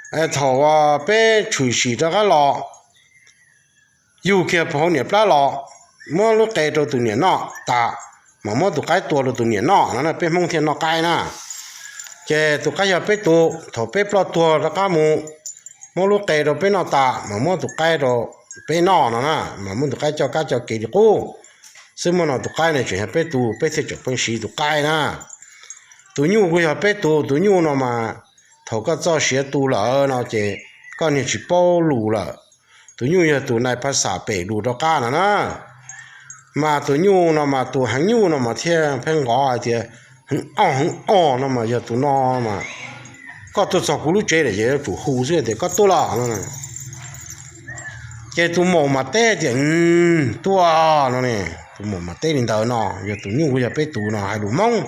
Thaum peb tshwm sim rov qab los, yug kiag puag hauv niam plab los, muab lub qe rau tus niam noj tas, mas muab tus qaib tua rau tus niam noj no na, peb Hmoob thiaj noj qaib na. Ces tus qaib yog peb tus, thaum peb ploj tuag rov qab mus, muab lub qe rau peb noj tas mas muab tus qaib rau peb noj no na, mas muab tus qaib coj kab coj kev li qub xwb. Muaj no tus qaib ne tseem yog peb tus, peb thiaj tseem pheej siv tus qaib na. Tus nyuj kuj yog peb tus, tus nyuj no mas thaum koj txoj sia tu lawm no ces koj niag tsis paub lus lawm. Tus nyuj yog tus nais phas xam pem lus rov qab no na. Mas tus nyuj no mas tus heev nyuj no mas thiaj pheej nqov hais tias heev os heev os no mas yog tus no mas koj tuaj txog kuv lub tsev lawm ces yuav tsum hu xwb tias koj tuaj los no. Ces tus maum mas teb tias tuaj no ne. Tus maum mas teb li ntawd no, yog tus nyuj kuj yog peb tus no hais lus Hmoob.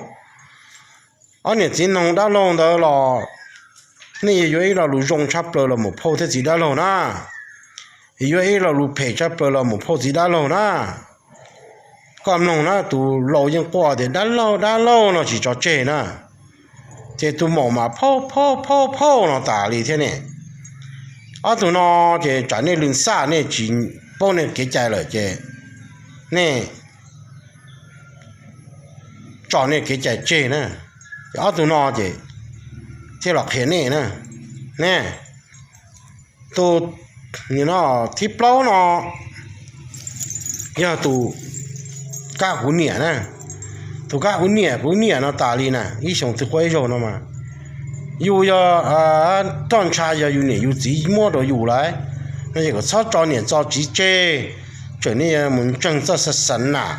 Ob niam txiv noog dab laug ntawd los nej yuav ib lo lus zoo tshaj plaws los mus phauj thiab txiv dab laug na, yuav ib lo lus phem tshaj plaws los mus phauj txiv dab laug na. Koj mloog na, tus laus yeej quaj tias dab laug dab laug no tsis tso tseg na, ces tus maum mas phauj phauj phauj phauj no tas li thiab ne. Ob tug no ces tsam nej lwm xaj nej tsis paub nej kev cai lawm ces nej tso nej kev cai tseg na, ces ob tug no ces thiaj los qhia nej na. Ne, tus no thib plaub no yog tus kab kuv niam na, tus kab kuv niam kuv niam no tas li na ib xyoos twg quaj ib zaug no mas, yus yog roj ntsha yog yus niam yus txiv muab rau yus lawm no ces kom txhob tso niam tso txiv tseg, tseem nej yuav mus ntseeg txoj xa xa nas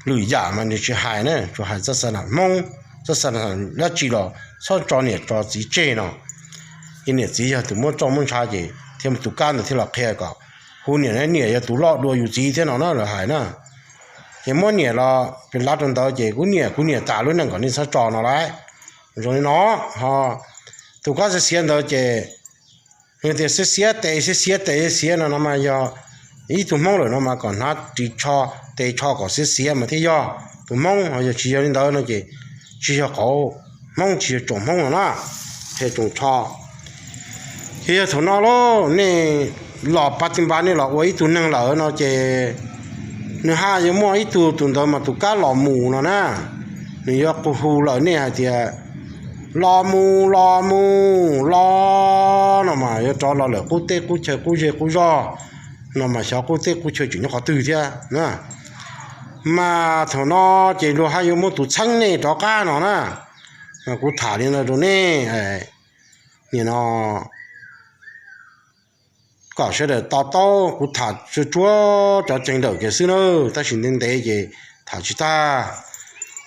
lwm yam mas nws tsis hais na, tsuas hais txoj xa nas Hmoob, txoj xa nas dab tsi los txhob tso niam tso txiv tseg no. Ces niam txiv yog tus muab roj muab ntsha ces thiaj tus kab ntawd thiaj los qhia kom hu niam, niam yog tus loj dua yus txiv thiab no na lawv hais na. Ces muab niam los pes lav rau ntawd ces kuv niam kuv niam tas lub neej kom nej txhob tso no lauj. Zoo li no, ho tus kab xiav xiav ntawd ces nws tias xiav xiav tes xiav xiav tes xiav no no mas yog ib tug Hmoob lawm no mas kom hnav ris tsho tes tsho kom xiav xiav mas thiaj yog tus Hmoob, ho yog tsis yog li ntawd no ces tsis yog qauv Hmoob, tsis yog tsoom Hmoob no na, qhia tsoom tsho. Ces yog thaum no lauj, nej los pa ti npa nej los ua ib tug neeg lawm no ces nws haj yuav muaj ib tug, tus ntawd mas tus kab los mus no na, nws yuav qu hu lawm nej hais tias los mus los mus los no mas yuav rov los lawm qub teb qub chaw qub zej qub zog no mas xyov qub teb qub chaw tseem nyob qhov twg thiab na. Mas thaum no ces luag haj yuav muab tus txheeb nej rov qab no na. Mas kuv tham li no rau nej, nim no kom sawv daws to taub, kuv tham tsuag tsuag cov ceev ntawm kev xwb na, tab sis ntev ntev ces tham tsis tag.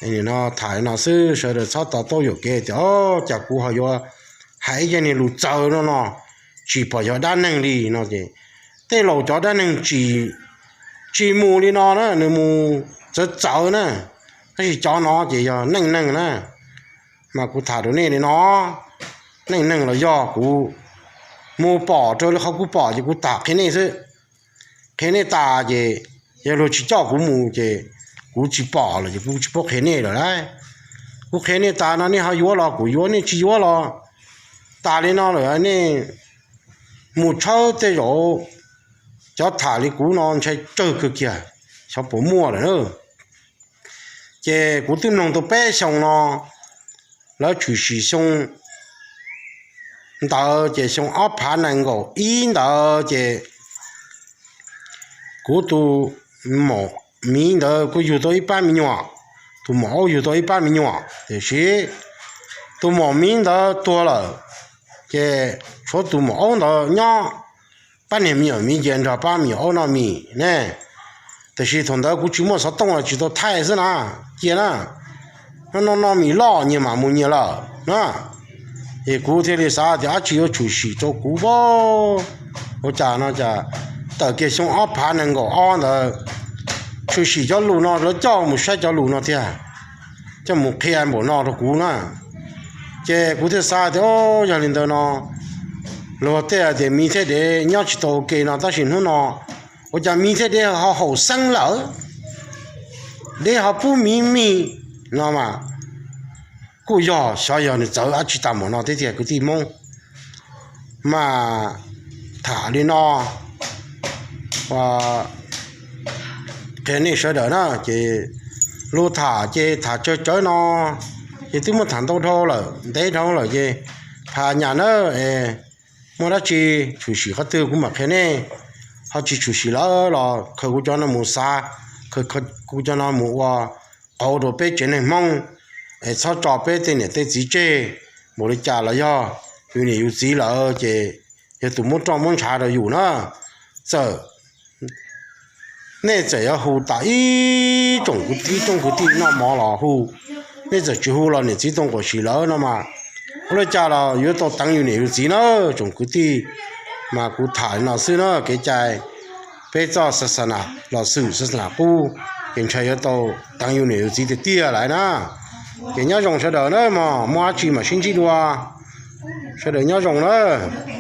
Nim no tham li no xwb, sawv daws txhob to taub yuam kev tias o, cas kuv ho yuav hais ib yam niag lus txawv no no, tsis pom yog dab neeg li no ces tej laus cov dab neeg tsis, tsis mus li no na, nws mus txawv txawv na, tab sis cov no ces yog neej neeg na. Mas kuv tham rau nej li no, neej neeg los yog kuv mus pom raws li qhov kuv pom ces kuv tham qhia nej xwb. Qhia nej tas ces yog luag tsis coj kuv mus ces kuv tsis pom lawm ces kuv tsis paub qhia nej lawm lauj. Kuv qhia nej tas no nej ho yuav los kuv yuav, nej tsis yuav los tas li no lawm nej mus tshawb tej zaum cov tham li kuv no ntshai tsawg kawg kiag, xyov puas muaj lawm na. Ces kuv twb mloog tau peb xyoo no, lawv tshwm sim xyoo ntawd ces xyoo ob phav nees nkaum ib ntawd ces kuv tus maum miv ntawd kuj yug tau ib pab me nyuam, tus maum aub yug tau ib pab me nyuam, tiam sis tus maum miv ntawd tuag lawm, ces tshuav tus maum aub ntawd nyob, pab niag me nyuam miv ces nrog pab me nyuam aub noj mis ne. Tiam sis thaum ntawd kuv tsis muaj xov tooj los tsis tau thaij xwb na, cia na, noj noj mis loj nyias mam mus nyias lawm na. Es kuv thiaj li xav tias dab tsi yuav tshwm sim rau kuv, ua cas no cas tawm kiag xyoo ob phav nees nkaum ob ntawd tshwm sim cov lus no, lawv coj mus saib cov lus no tiag, coj mus qhia npaum no rau kuv na. Ces kuv thiaj xav tias o, yog li ntawd no luag tej hais tias miv thiab dev nyob tsis tau ua ke no, tab sis hnub no ua cas miv thiab dev ho haum xeeb lawm, dev ho pub miv mis no mas kuj yog xyov yog nws txawv dab tsi tag npaum no thiab tiag kwv tij Hmoob. Mas tham li no qhia nej sawv daws na, ces lus tham ces tham tsawg tsawg no ces twb muaj tham ntau dhau lawm, ntev dhau lawm ces phas nyas na, es muaj dab tsi tshwm sim qhov twg kuv mam qhia nej, ho tsis tshwm sim lawm los khaws kuv cov no mus xav, khaws kuv cov no mus ua qauv rau peb tsev neeg Hmoob, es txhob tso peb tej niam tej txiv tseg. Npaum li cas los yog yus niam yus txiv lawm ces yog tus muab roj muab ntshav rau yus na. Txawm nej txawm yuav hu tas ib tsoom kwv tij, ib tsoom kwv tij noj mov los hu, nej txawm tsis hu los niam txiv tau nquam sim lawm no mas, ua li cas los yuav tau teev yus niam yus txiv na tsoom kwv tij. Mas kuv tham li no xwb na, kev cai peb txoj xa xa nas los xwm xa xa nas qub, ces ntshai yuav tau teev yus niam yus txiv tiag tiag lawm na. Ces nyob zoo sawv daws na mog, muaj dab tsi mam sib ntsib dua. Sawv daws nyob zoo nawb.